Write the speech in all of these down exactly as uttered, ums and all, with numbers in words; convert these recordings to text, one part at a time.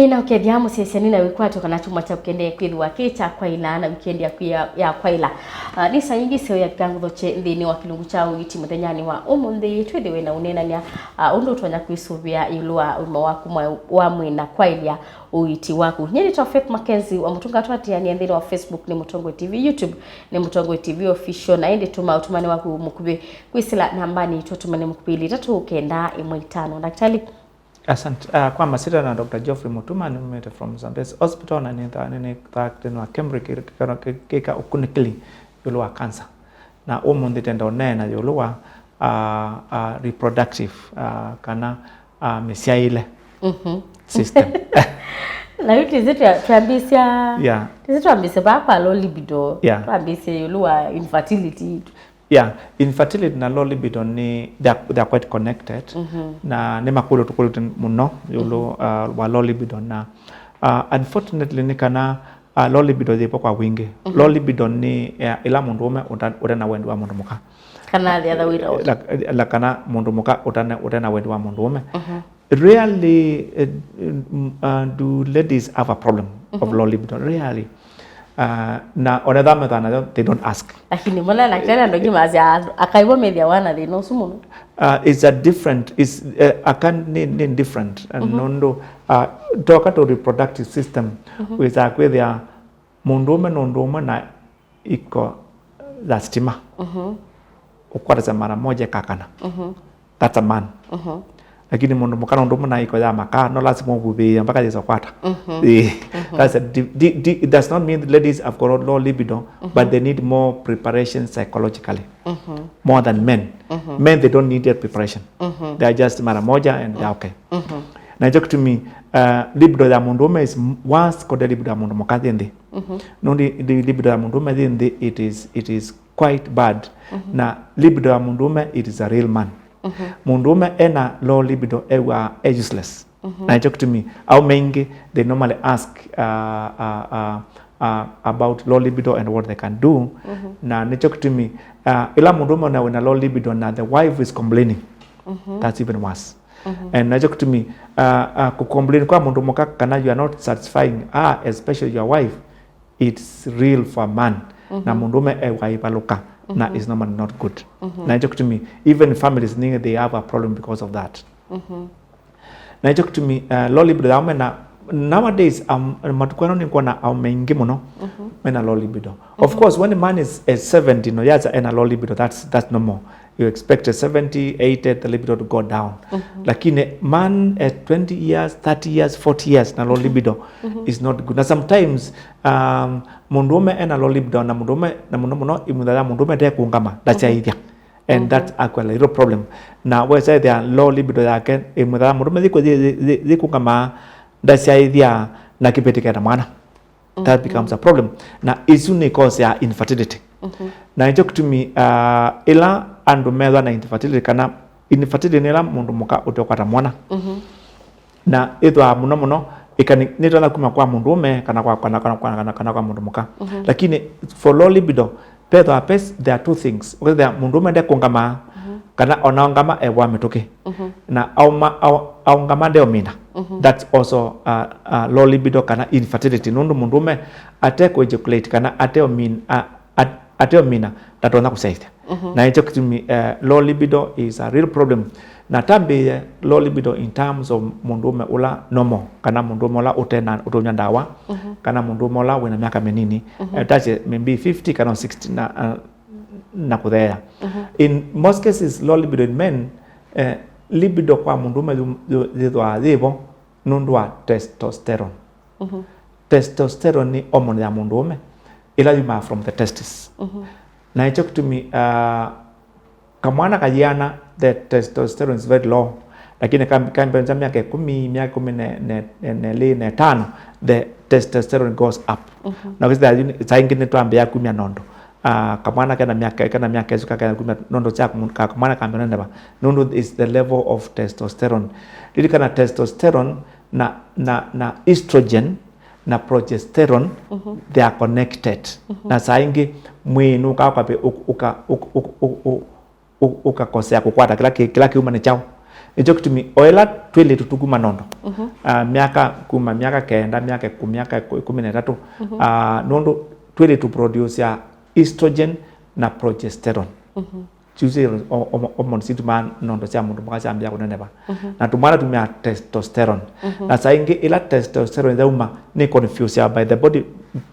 Nĩnaũkethya mũsyaĩĩsya nĩ na wĩkwatyo kana kyumwa kyaku kĩendee kwĩthĩwa kĩ kya kwaĩla na wikendi yaku ya, ya kwaĩla. Ah, nĩ saa ingĩ seo yavika ngũthokye nthĩnĩ wa kĩlungu kya ũiiti mũthenyanĩ wa ũmũnthĩ, twĩthĩwe na ũneenany'a, ah, ũndũ ũtonya kwĩsũvĩa ĩũlũ wa ũima waku mwa-, wa mwĩĩ na kwaĩlya ũiiti waku. Nyie nĩtawa Faith Mackenzie wa Mũtũnga, twatĩanĩa nthĩnĩ wa Facebook nĩ Mũtongoi T V, YouTube nĩ Mũtongoi T V Official, na ĩndĩ tũma ũtũmani waku mũkuvĩ kwĩsĩla nambanĩ itũ, ũtũmani mũkuvĩ ilĩ itatũ kenda ĩmwe itano. Ndakitali. Asante. Ah, kwa masita na Doctor Geoffrey Mutuma, nĩumĩte from Zambezi Hospital, na nĩtha-, nĩ, nĩthaa thĩnĩ wa Cambridge kĩka, kĩka, kĩka ũkunĩkĩli ĩũlũ wa cancer. Na ũmũnthĩ tenda ũneena ĩũlũ wa, ah, ah, reproductive, ah, kana, ah, mĩsyaĩle Mhm. system. Na yu twĩsĩ twa-, twambĩĩsya, Yeah. twĩsĩ twambĩĩsya vaa kwa low libido, Yeah. twambĩĩsya ĩũlũ wa infertility. Yeah, infertility na low libido nĩ, they are, they are quite connected. Mhm. Na nĩ makũlyo tũkũlĩte mũno ĩũlũ, Mhm. uh, wa low libido na, uh, unfortunately nĩ kana, uh, low libido yĩvo kwa wingĩ. Mhm. Low libido nĩ, uh, ĩla mũndũũme ũta-, ũte na wendi wa mũndũ mũka. Kana the other way around. La, la kana mũndũ mũka ũtane-, ũte na wendi wa mũndũũme. Mhm. Rarely, uh, mm, uh, do ladies have a problem of Mhm. low libido. Rarely. Uh, na ona ethĩwa methĩawa nayo, they don't ask. Lakini mona na kĩla andũ angĩ masya, aka nĩvo methĩawa na thĩna ũsu mũno. Uh, it's a different, it's, uh, aka nĩ, nĩ different. Uh, Mhm. nũndũ, uh, toka to reproductive system, Mhm. wĩsaa kwĩthĩa mũndũũme nũndũ ũmwe na iko za stima. Mhm. Ũkwatasya mara moja ĩkakana. Mhm. That's a man. Mhm. Lakini mũndũ mũka nũndũ ũmwe na iko ya makaa, no lazima ũvuvĩĩe mpaka yĩsa kwata. Mhm. Eh, Mhm. that's a di-, di-, di-, it does not mean ladies have got low libido, Mhm. but they need more preparation psychologically. Mhm. More than men. Mhm. Men, they don't need that preparation. Mhm. They are just mara moja and they're okay. Mhm. Na hicho kitu mi, uh, libido ya mũndũũme is m-, worse kũte libido ya mũndũ mũka yĩ nthĩ. Mhm. Nũndũ li-, libido ya mũndũũme yĩ nthĩ, it is, it is quite bad. Mhm. Na libido ya mũndũũme, it is a real man. Mhm. Mũndũũme ena low libido ew'aa e useless. Mhm. Na nĩkyo kĩtumi aũme aingĩ, they normally ask, uh, uh, uh, uh, about low libido and what they can do. Mhm. Na nĩkyo kĩtumi, uh, ĩla mũndũũme ona wĩna low libido na the wife is complaining, Mhm. that's even worse. Mhm. And nĩkyo kĩtumi, uh, uh, kũcomplain kwa mũndũ mũka kana you are not satisfying her, especially your wife, it's real for a man. Na Mhm. mũndũũme ew'aa aivalũka, na Mhm. is normally not good. Mhm. Na nĩkyo kĩtumi even families nyingĩ, they have a problem because of that. Mhm. Na nĩkyo kĩtumi, uh, low libido ya aũme na nowadays, um, matukũ ano nĩkwona aũme aingĩ mũno Mhm. mena low libido. Of Mhm. course, when a man is, is seventy, no, yes, ena low libido, that's, that's normal. You expect a seventy, eighty, the libido to go down. Mhm. Lakini man at twenty years, thirty years, forty years na low Mhm. libido Mhm. is not good. Na sometimes, um, mũndũũme ena low libido na mũndũũme, na mũno mũno ĩmutha ya mũndũũme ndekũngama, ndasyaĩthya. And Mhm. that's actually a real problem. Na wesa ĩthĩa low libido yake ĩmutha ya mũndũũme yĩkũ-, yĩ-, yĩ-, yĩ-, yĩkũngamaa, ndasyaĩthya na kĩvĩtĩkana mwana. That Mhm. becomes a problem. Na ĩsu nĩ cause ya infertility. Mhm. Na nĩkyo kĩtumi, uh, ĩla andũ methwa na infertility, kana infertility nĩ ĩla mũndũ mũka ũteũkwata mwana. Mhm. Na ĩthwaa mũno mũno, ĩkani-, nĩtonya kuma kwa mũndũũme, kana kwa, kana, kana, kana, kana, kana kwa mũndũ mũka. Mhm. Lakini for low libido, vethwa pes-, there are two things. Ũkethĩa mũndũũme ndekũngamaa, Mhm. kana ona ongama ew'aa mĩtũkĩ. Mhm. Na auma-, au-, aũngama ndeũmina. Mhm. That's also, uh, uh, low libido kana infertility. Nũndũ mũndũũme atekũ ejaculate kana ateũmin-, a-, a-, ateũmina, ndatonya kũsyaĩthya. Mhm. Na nĩkyo kĩtumi, uh, low libido is a real problem. Na tambĩĩe low libido in terms of mũndũũme ũla normal, kana mũndũũme ũla ũtena, ũtũnywa ndawa, Mhm. kana mũndũũme ũla wĩna myaka mĩnini. Mhm. Eh, tasye maybe fifty kana sixty na, uh, na kũtheea. Mhm. In most cases, low libido in men, eh, libido kwa mũndũũme yu-, yu-, yĩthwaa yĩvo nũndũ wa testosterone. Mhm. Testosterone nĩ hormone ya mũndũũme ĩla yumaa from the testis. Mhm. Na nĩkyo kĩtumi, ah, kamwana kayiana, the testosterone is very low. Lakini kam-, kambĩnza myaka ĩkũmi, myaka ĩkũmi na, na, na, na ĩlĩ, na ĩtano, the testosterone goes up. Mhm. Na ũkĩsĩtha yu, saa ingĩ nĩtwambĩĩa kumya nondo. Ah, kamwana kena myaka, kena myaka ĩsu kakena kumya nondo sya kũmũ-, ka-, kamwana kambĩa ũneneva. Nũndũ is the level of testosterone. Lilikana testosterone na, na, na estrogen na progesterone, Mhm. they are connected. Mhm. Na saa ingĩ mwĩĩ nũkaa kwambĩ ũ-, ũka-, ũ-, ũ-, ũ-, ũ-, ũ-, ũkakosea kũkwata kĩla kĩ-, kĩla kĩuma nĩ kyaũ. Nĩkyo kĩtumi o ĩla twĩlĩtu tũkuma nondo, mhm, ah, myaka, kuma myaka kenda, myaka ĩkũmi, myaka ĩkũmi na ĩtatũ, mhm, ah, nũndũ twĩlĩtu produce ya estrogen na progesterone. Mhm. Syusĩ o-, o-, hormones itumaa nondo sya mũndũ mũka syambĩa kũneneva. Mhm. Na tũmwana tumia testosterone. Mhm. Na saa ingĩ ĩla testosterone yauma, nĩ confuse by the body,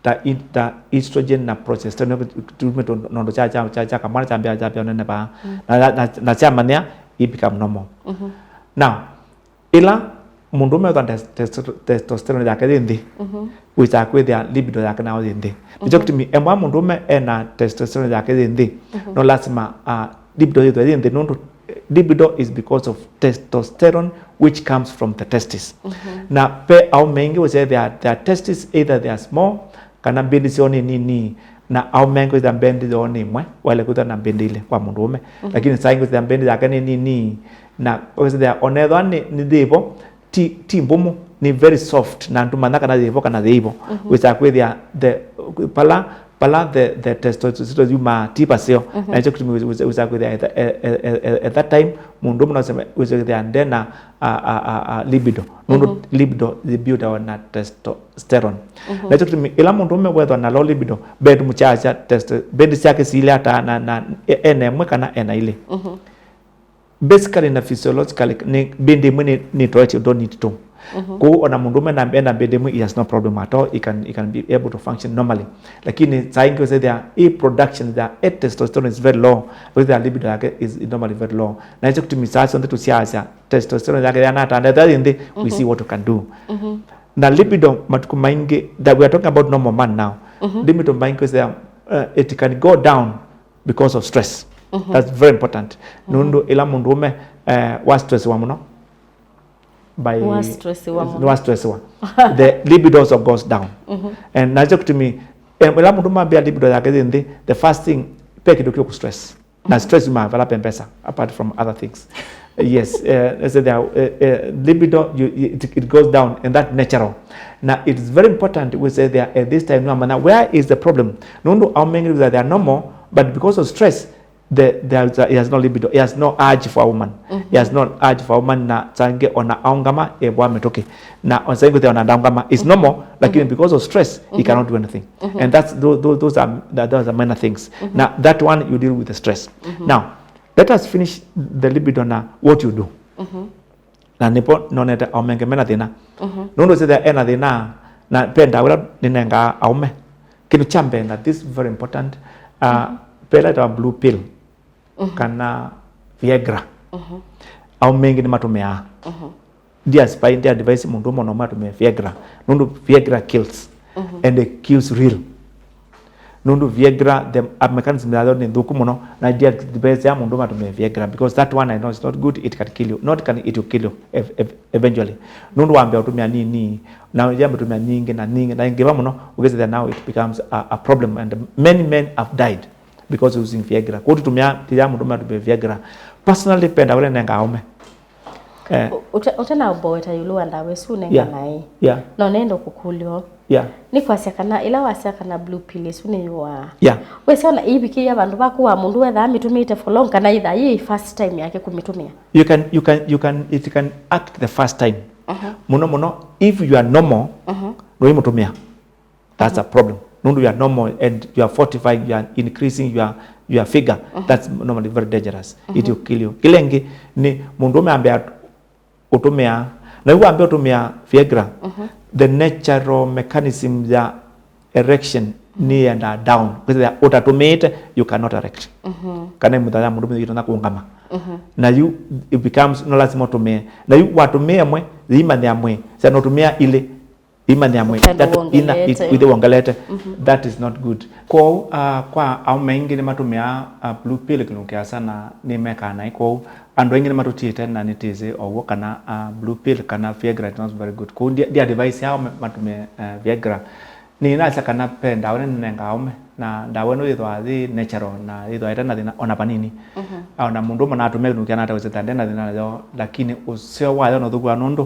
ta i-, ta estrogen na progesterone, tumĩtwe nondo sya, sya, sya, sya kamwana syambĩa, syambĩa kũneneva. Mm. Na, na, na, na syamanyĩa, it become normal. Mhm. Now, ĩla mũndũũme ethwa tes-, tes-, testosterone yake yĩ nthĩ, mhm, wĩsaa kwĩthĩa libido yake nayo yĩ nthĩ. Nĩkyo, mhm, kĩtumi ethĩwa mũndũũme ena testosterone yake yĩ nthĩ, mhm, no lasima, uh, libido yĩthwe yĩ nthĩ, nũndũ, eh, libido is because of testosterone which comes from the testis. Mhm. Na ve aũme aingĩ wĩsethĩa their testis, either they are small, kana mbĩndĩ syoo nĩ nini, na aũme aingĩ kwĩthĩa mbĩndĩ yoo nĩ ĩmwe, waĩle kwĩthĩa na mbĩndĩ ilĩ kwa mũndũũme. Mhm. Lakini saa ingĩ kwĩthĩa mbĩndĩ yake nĩ nini, na kwĩthĩa onethwa nĩ, nĩ yĩvo, ti, ti mbũmũ, nĩ very soft, na ndũmanya kana yĩvo kana yĩivo. Mhm. Wĩsaa kwĩthĩa the, pala, pala the, the testosterone yumaa ti paseo. Mhm. Na nĩkyo kĩtumi wĩsaa kwĩthĩa at, at, at, at that time, mũndũũme no wĩsaa kwĩthĩa ndena a, a, a, a, libido. Nũndũ, mhm, libido yĩ build na testosterone. Mhm. Na nĩkyo kĩtumi ĩla mũndũũme wethwa na low libido, bedroom charge ya testo-, mbĩndĩ syake siilĩ ata na, na e-, ena ĩmwe kana ena ilĩ. Mhm. Basically na physiologically, nĩ mbĩndĩ ĩmwe nĩ, nĩ toetye, don't need two. Mhm. Kwoou ona mũndũũme na, ena mbĩndĩ ĩmwe, he has no problem at all. He can, he can be able to function normally. Lakini saa ingĩ ũsethĩa ĩ production ya, ĩ testosterone is very low, wĩthĩa libido yake is normally very low. Na nĩkyo kĩtumi saa syonthe tũsyaasya testosterone yake yanatanda, ethĩwa yĩ nthĩ, we, mhm, see what we can do. Mhm. Na libido matukũ maingĩ, that we are talking about normal man now. Mhm. Libido maingĩ kwĩsĩa, uh, it can go down because of stress. Mhm. That's very important. Mhm. Nũndũ ĩla mũndũũme, eh, wa stressiwa mũno, by, wa stressiwa mũno, wa stressiwa, the libido also goes down. Mhm. And nakyo kĩtumi, eh, ĩla mũndũũme ambĩa libido yake yĩ nthĩ, the first thing, ve kĩndũ kĩũkũ stress. Na stress yumaa vala ve mbesa, apart from other things. Yes, eh, as I said, eh, eh, libido, you, you, it, it goes down, and that natural. Na it is very important we say there at this time, nĩwamanya where is the problem. Nũndũ aũme aingĩ they are normal, but because of stress, the, there is a, he has no libido, he has no urge for a woman. Mm-hmm. He has no urge for a woman, na saa ingĩ ona aũngama, eh, wa mĩtũkĩ. Na saa ingĩ ona ndaũngama, it's normal, lakini, mm-hmm, because of stress, he, mm-hmm, cannot do anything. Mm-hmm. And that's, tho-, tho-, those are, tha-, those are minor things. Mm-hmm. Na that one you deal with the stress. Mm-hmm. Now, let us finish the libido na what you do. Mm-hmm. Na nĩpo nonete aũme aingĩ mena thĩna. Mm-hmm. Nũndũ ũsĩthĩa ena thĩna, na ve ndawa ĩla nĩnengaa aũme. Kĩndũ kya mbee, na this is very important, uh, mm-hmm, ve ĩla ĩtawa blue pill, mm-hmm, kana Viagra. Mm-hmm. Aũme aingĩ nĩmatũmĩaa. Mm-hmm. Ndia spy, ndia advise mũndũ ũmwe no matũmĩe Viagra. Nũndũ Viagra kills. Mm-hmm. And it kills real. Nũndũ Viagra, the, a mechanism yayo nĩ nthũku mũno, na ndia advise ya mũndũ matũmĩe Viagra, because that one I know is not good, it can kill you. Not can, it will kill you ev-, ev-, eventually. Nũndũ wambĩa ũtũmĩa nini, na yambĩa ũtũmĩa nyingĩ na nyingĩ na nyingĩ mũno, ũkĩsĩthĩa now it becomes a, a problem, and many men have died because of using Viagra. Kwa tũtũmĩa, tĩya mũndũ matũmĩe Viagra. Personally, penda ũla nenga aũme. Eh. Ũ-, ũte-, ũtanaũmboweta ĩũlũ wa ndawa ĩsu, yeah, nenganae. Yeah. No nenda kũkũlyo. Yeah. Nĩ kwasya kana, ĩla wasya kana blue pill ĩsu nĩyũaa. Yeah. Wĩsona ĩivikĩĩa vandũ va kũaa mũndũ wethaa amĩtũmĩĩte for long, kana ĩthaa yĩ first time yake kũmĩtũmĩa? You can, you can, you can, it can act the first time. Uh-huh. Mũno mũno, if you are normal, uh-huh, ndũimũtũmĩa. That's a problem. Nũndũ you are normal and you are fortifying, you are increasing your, your figure. Mhm. That's normally very dangerous. It will kill you. Kĩla ĩngĩ nĩ mũndũũme ambĩa ũtũmĩa, na yu wambĩa ũtũmĩa Viagra, the natural mechanism ya erection nĩyendaa down. Kwĩsĩla ũtatũmĩĩte, you cannot erect. Mhm. Kana ĩmutha ya mũndũũme yĩtonya kũũngama. Mhm. Na yu it becomes no lazima ũtũmĩe. Na yu watũmĩa ĩmwe, yĩimanyĩa mwĩĩ, sya nũtũmĩa ilĩ, imanyĩa mwĩĩ. Ũkenda that ina wongelete. It, wĩthĩe wongelete. Mhm. That is not good. Kwoou, ah, kwa aũme aingĩ nĩmatũmĩaa, ah, blue pill kĩlungu kĩasa na nĩmekaa naĩ. Kwoou andũ aingĩ nĩmatũtiĩte na nĩtĩsĩ o w'o kana, ah, blue pill kana Viagra is not very good. Kwoou ndi, ndi advise aũme matũmĩe, eh, Viagra. Nĩnasya kana ve ndawa nĩnenga aũme, na ndawa ĩno yĩthwa yĩ natural na yĩthwa ĩte na thĩna ona vanini. Mhm. Ah, ona mũndũ ũmwe natũmĩa kĩlungu kĩana atawĩsĩta nde na thĩna nayo, lakini ũseo wayo no thũkua nũndũ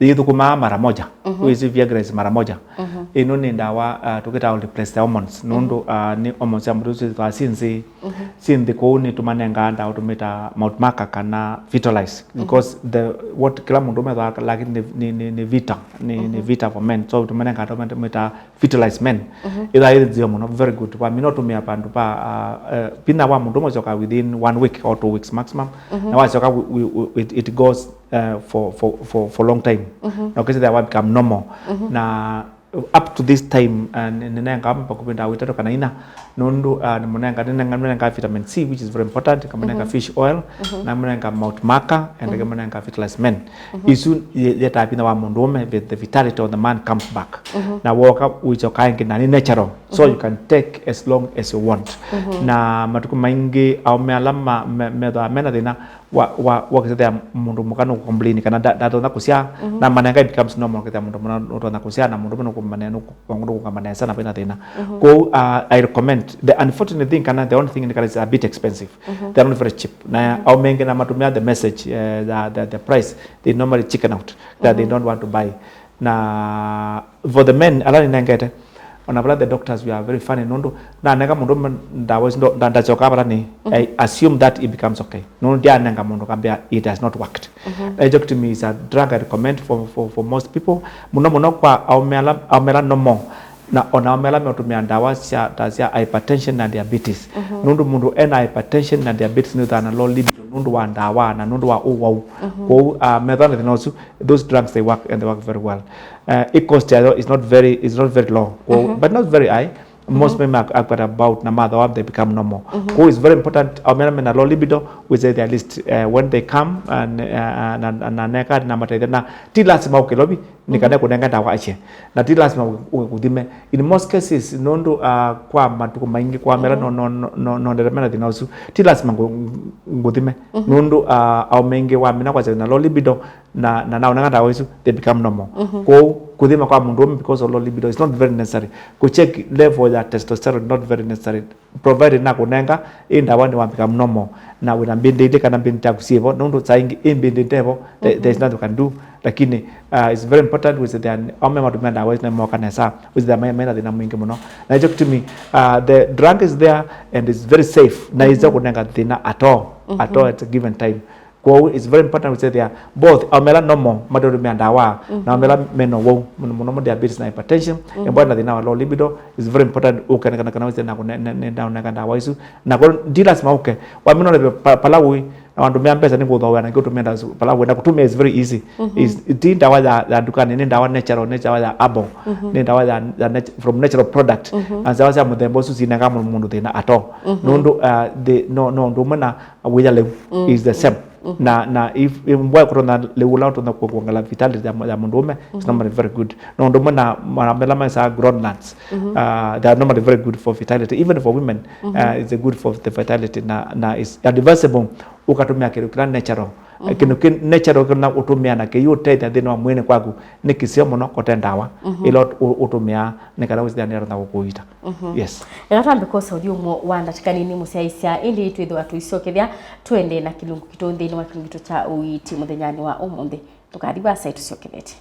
yĩthũkũmaa mara moja. Mhm. Wĩsĩ Viagra is mara moja. Mhm. Ĩno nĩ ndawa, uh, tũkĩtaa replace the hormones. Nũndũ, mhm, uh, nĩ hormones sya mũndũ syĩthĩawa syĩ nthĩ, mhm, syĩ nthĩ, kwoou nĩtũmanengaa ndawa tũmĩtaa Mount Marker kana Vitalize. Mhm. Because the, what kĩla mũndũ ũmethwa lakini nĩ, nĩ, nĩ, nĩ vita, nĩ, nĩ, mhm, vita for men. So tũmanengaa ndawa tũmĩtaa Vitalize Men. Mhm. Ĩthaa yĩ nzeo mũno, very good. Wamina ũtũmĩa vandũ va, uh, uh, vinya wa mũndũ ũmwe ũsyokaa within one week or two weeks maximum. Mhm. Na wasyoka, we, we, we, it, it goes, uh, for, for, for, for long time. Mhm. Na ũkĩsĩthĩa wa become normal. Mhm. Na up to this time, uh, nĩ-, nĩnengaa vakuvĩ ndawa itatũ kana ina, nũndũ, uh, nĩmũnenga, nĩnenga, nĩnenga vitamin C, which is very important, ngamũnenga, mhm, fish oil, mhm, na mũnenga Mount Marker, and, mhm, ngamũnenga Vitalize Men. Mhm. Isu ye-, yetaa vinya wa mũndũũme, the, the vitality of the man comes back. Mhm. Na woka wĩsyoka ĩngĩ na nĩ natural. So, mhm, you can take as long as you want. Mhm. Na matukũ maingĩ aũme ala ma-, me-, methĩawa mena thĩna wa, wa, wa kĩsethea mũndũ mũka nũkũcomplain kana nda-, ndatonya kũsyaa, mhm, na manenga it becomes normal kĩsethea mũndũ mũna nũtonya kũsyaa na mũndũ mũna nũkũmane-, nũkũ-, nũkũngama nesa na vena thĩna. Mhm. Kwoou, uh, I recommend, the unfortunate thing kana the only thing nĩ kana it's a bit expensive. Mhm. They're not very cheap. Na, mhm, aũme aingĩ na matũmĩa the message, eh, the, the, the price, they normally chicken out, that they, mhm, don't want to buy. Na for the men, ala nĩnengete, ona vala the doctors, we are very funny, nũndũ nanenga mũndũ ndawa ici, ndo-, nda-, ndasyokaa vala nĩ, mhm, I assume that it becomes okay. Nũndũ ndianenga mũndũ kambĩa it has not worked. Mhm. Ejectomy is a drug I recommend for, for, for most people. Mũno mũno kwa aũme ala, aũme ala normal, na ona aũme ala meũtũmĩa ndawa sya, ta sya hypertension na diabetes. Mhm. Nũndũ mũndũ ena hypertension na diabetes nĩũthaa na low libido nũndũ wa ndawa na nũndũ wa ũwau. Mhm. Kwoou, uh, methĩwa na thĩna ũsu, those drugs, they work and they work very well. Uh, i cost yayo is not very, is not very low. Kwoou, mhm, but not very high. Most, mhm, men are, are quite about na mathawa, they become normal. Mhm. Kwoou it's very important, aũme ala mena low libido, we say they at least, uh, when they come, and, uh, na, na, na neka na mateithia, na ti lasima ũke lovi, nĩ kana, mhm, kũnenga ndawa ache. Na ti lasima ũ-, ũ-, ũkũthime. In most cases, nũndũ, uh, kwa matukũ maingĩ kwa mela, mhm, no, no, no, no, no ndere mena thĩna ũsu, ti lasima ngũ-, ngũthime. Mhm. Nũndũ, uh, aũme aingĩ wamina kwasya na low libido, na, na, na ũnenga ndawa isu, they become normal. Mhm. Kwoou, kũthima kwa mũndũ ũme because of low libido is not very necessary. Kũcheck level ya testosterone not very necessary. Provided nakũnenga ĩ ndawa nĩ wa become normal, na wĩna mbindi ilĩ kana mbindi taku syĩvo, nũndũ saa ingĩ ĩ mbindi ndevo, there, mhm, there's nothing you can do. Lakini, uh, it's very important with the, aũme matũmĩa ndawa isu na moka nesa, with the, mena thĩna mwingĩ mũno. Na hicho kitumi, uh, the drug is there and it's very safe, na, mhm, ĩsa kũnenga thĩna at all, at, mhm, all at a given time. Kwoou, it's very important we say they are both, aũme ala normal matũmĩa ndawa, mhm, na aũme ala mena ũwau, mũno mũno diabetes na hypertension, mhm, ĩmwe na thĩna wa low libido, it's very important ũkene kana, kana wĩse na kũne-, ne-, ne-, na ũnenga ndawa isu. Na kwa, ti lasima ũke. Wamina ũle pa-, pala ũĩ, na wandũmĩa mbesa nĩ kũthowea na kĩũtũmĩa ndawa isu. Pala ũĩ na kũtũmĩa is very easy. Mhm. Is, ti ndawa ya, ya ndukani, nĩ ndawa natural, nĩ ndawa ya herbal, mhm, nĩ ndawa ya, ya nat-, from natural product. Mhm. Na ndawa sya mũthemba ũsu sinenga mũndũ, mũndũ thĩna at all. Mhm. Nũndũ, uh, the, no, no ũndũ ũmwe na wĩya lĩu, mm, is the same. Mm-hmm. Na, na if, if mbwa kũtonya lĩu ũla ũtonya ku-, kuongela vitality ya, ya mũndũ ũme, it's, mm-hmm, normally very good. Na ũndũ ũmwe na ma-, mela mesa groundnuts, mm-hmm, uh, they are normally very good for vitality, even for women, mm-hmm, uh, it's good for the vitality. Na, na is advisable ũkatũmĩa kĩndũ kĩla natural. Mm-hmm. Kĩndũ kĩ natural kĩna ũtũmĩa na kĩyũtethya thĩnĩ wa mwĩĩnĩ kwaku nĩ kĩseo mũno kote ndawa, mm-hmm, ĩla ũt-, ũ-, ũtũmĩaa nĩ kana wĩsĩthĩa nĩyathĩna kũkũita. Mhm. Yes. Eka twambe kwosa ũthyũmũo wa ndatĩka nini mũsyaĩĩsya, ĩndĩ twĩthĩwa tũisyokethya tũendee na kĩlungu kitũ nthĩnĩ wa kĩlungu kitũ kya ũiiti mũthenyanĩ wa ũmũnthĩ. Ndũkathi vaasa, ĩtũsyokethete.